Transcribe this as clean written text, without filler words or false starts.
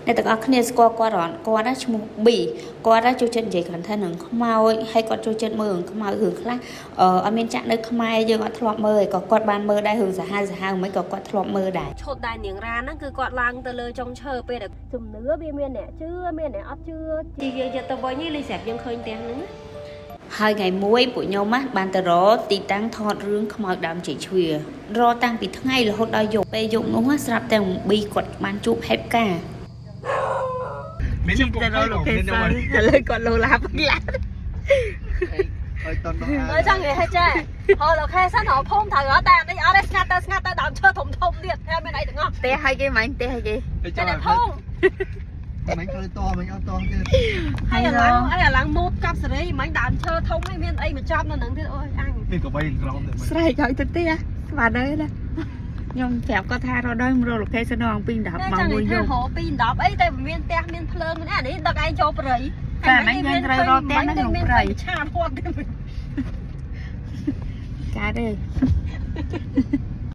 អ្នកទាំងអស់គ្នាស្គាល់គាត់អត់គាត់ណាឈ្មោះ B គាត់ណាចូលចិត្តនិយាយ content រឿងខ្មោចហើយគាត់ចូលចិត្តមើលរឿងខ្មោចរឿងខ្លះអឺអត់មានចាក់នៅខ្មែរយើងអត់ធ្លាប់មើលឯងក៏គាត់បានមើលដែររឿងសាហាវសាហាវមិនក៏គាត់ធ្លាប់មើលដែរ ឈុតដែលនាងរ៉ាហ្នឹងគឺគាត់ឡើងទៅលើចុងឈើពេលដែលជំនឿវាមានអ្នកជឿមានអ្នកអត់ជឿជីយើងយកទៅវិញលីស្រាប់យើងឃើញផ្ទះហ្នឹង ហើយថ្ងៃមួយពួកខ្ញុំណាបានទៅរកទីតាំងថតរឿងខ្មោចដើមចេកជ្វារកតាំងពីថ្ងៃរហូតដល់យប់ពេលយប់នោះណាស្រាប់តែប៊ីគាត់បានជួបហេតុការណ៍ មានខ្ញុំ ទៅរក location ឥឡូវគាត់លោឡាប់ឡា ឲ្យតន់ដល់ អើចង់និយាយឲ្យចេះហៅ location រកភូមិត្រូវអត់តែនេះអត់ទេស្ងាត់ទៅស្ងាត់ទៅដើមឈើធំធំទៀតតែមានអីទាំងអស់ ផ្ទះឲ្យគេមិនផ្ទះឲ្យគេ តែអ្នកភូមិ មិនឃើញតមិនអត់តទៀត ហើយអាឡើងហើយអាឡើងមូតកាប់សេរីមិញដើមឈើធំនេះមានអីមកចប់នៅនឹងទៀតអូយអញ មានកបីក្រោមទៀត ស្រែកឲ្យទៅផ្ទះស្មានហើយណាខ្ញុំប្រាប់គាត់ថារកដល់រក location នៅអង្គពី10ម៉ោង ចង់និ 1 យប់ យាយថារកពី10អីតែមានផ្ទះមានភ្លើងមានអានេះដឹកឯងចូលព្រៃ តែអាហ្នឹងយើងត្រូវរកផ្ទះហ្នឹងក្នុងព្រៃ ឆានគាត់ទៀត កើតទេ